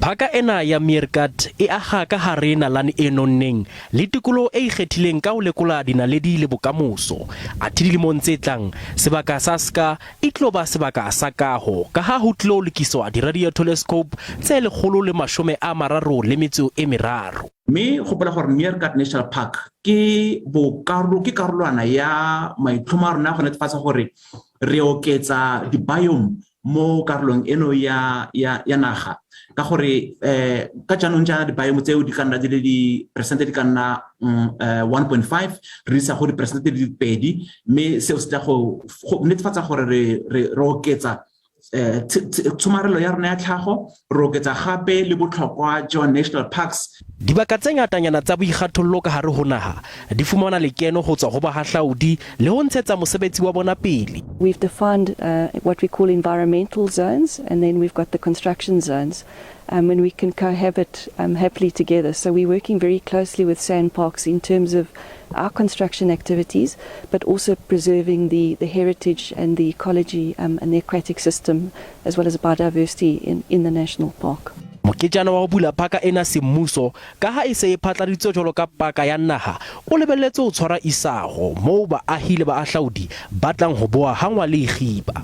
Phaka ena ya Meerkat e akga ka hare nalane e nonneng le tikoloho e ikgethileng ka ho lekola dinaledi le bokamoso. Athe dilemong tse tlang, sebaka sa ska e tlo ba sebaka sa kaho ka ha ho tlilo lokiswa di-radio telescope tse 133. Mme gopola gore Meerkat National Park ke bokarolo ke karolwana ya maitlhomo a rona go netefatsa gore re oketsa di-biome mo karolong eno ya, ya, ya naga ka gore eh ka jaanong jaana di-biome tseo di ka nna di le diperesente di ka nna 1.5 re isa go diperesente di le pedi mme seo se tla go netefatsa gore re, re, re oketsa eh, tshomarelo ya rona ya tlhago re oketsa gape le botlhokwa jwa national parks. Dibaka tse ngatanyana tsa boikgathollo ka hare ho naha di fumana lekeno ho tswa ho bahahlaudi le ho ntshetsa mosebetsi wa bona pele. We've defined what we call environmental zones and then we've got the construction zones and we can cohabit happily together. So we're working very closely with SANParks in terms of our construction activities, but also preserving the, the heritage and the ecology and the aquatic system, as well as biodiversity in, in the national park. Moketjana wa ho bula phaka ena semmuso ka ha e se e phatlaladitswe jwalo ka paka ya naha o lebelletswe ho tshwara isago moo baahi le baahlaudi ba tlang ho boha ha ngwa le ikgiba.